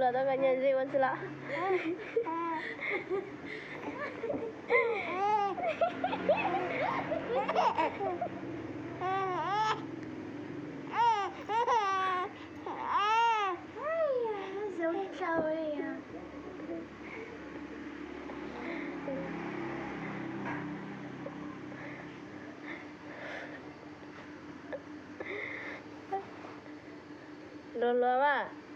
Tau koj nyiaj ze ua ntxiv los. Zoo rau li. Luag luag mas.